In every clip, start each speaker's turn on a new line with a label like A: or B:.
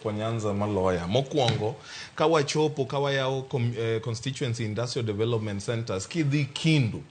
A: For Nyanza maloya. Mokwongo, ka wachopo ka wayawo Constituency Industrial Development Centers, kidhi Kindu,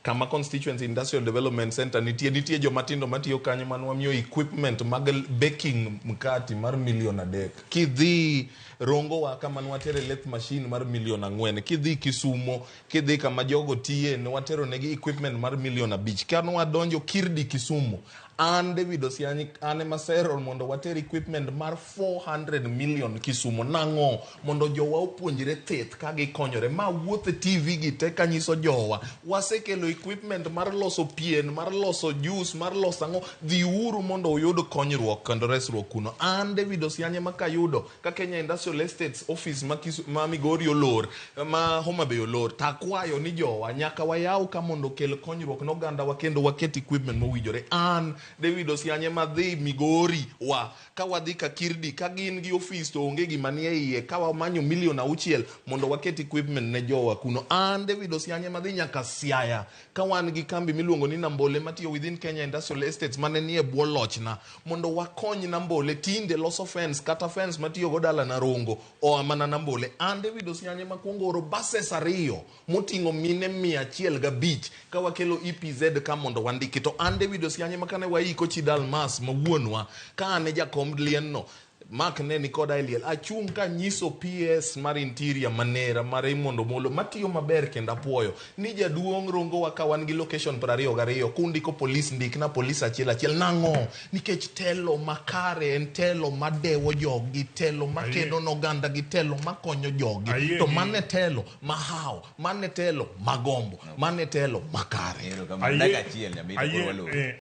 A: kama Constituency Industrial Development Center nitie, nitie jomatindo matiyo kanyo man wamiyo equipment mag baking mkati mar milion 3. Kidhi Rongowa kama nwatere lathe machine mar milion 4. Kidhi Kisumo, kidhi kama jogo tiye, ne watero negi equipment mar milion 5. Ka nwadonjo Kirdi Kisumu, an David Osiany, an ema sero mondo water equipment mar 400 million Kisumo. Nang'o? Mondo jowa opuonjre thith ka gikonyore. Ma wuoth e TV gi te kanyiso jowa, wasekelo equipment mar loso pien, mar loso juice, mar loso ang'o. Dhiuru mondo uyud konyruok kendo resruok kuno. An David Osiany ema kayudo ka Kenya Industrial Estates office ma, ma Migori olor, ma Homa Bay olor, takwayo ni jowa nyaka wayaw ka mondo okel konyruok ne ogandawa kendo waket equipment mowinjore. An David Osiany ema dhi Migori wa ka wadhi ka Kirdi ka gin gi ofis to onge gima nie iye ka wamanyo milion 6 mondo waket equipment ne jowa kuno. An David Osiany ema dhi nyaka Siaya ka wan gi kambi miluongo ni Nambole matiyo within Kenya Industrial Estates mane nie bwo lochna mondo wakony Nambole tinde loso fence kata fence matiyogo dalana Rongo oa mana Nambole. An David Osiany ema kuongo oro buses 2 moting'o mine 105 ka wakelo EPZ ka mondo wandiki. To an David Osiany ema kane waiko Chi Dalmas ma wuonwa ka an e jakom lienno Mark ne ni koda e liel achung' kanyiso PS mar Interior Manera ma Raymond Omolo matiyo maber kendo apuoyo ni jaduong' Rongowa ka wan gi location 22 kundiko polis ndikna polis achiel achiel nang'o nikech telo makare en telo madewo jogi telo makedo noganda gi telo makonyo jogi to mane telo mahawo mane telo magombo mane telo makare.
B: Erokamano. Dakika achiel Nyamita koro walor.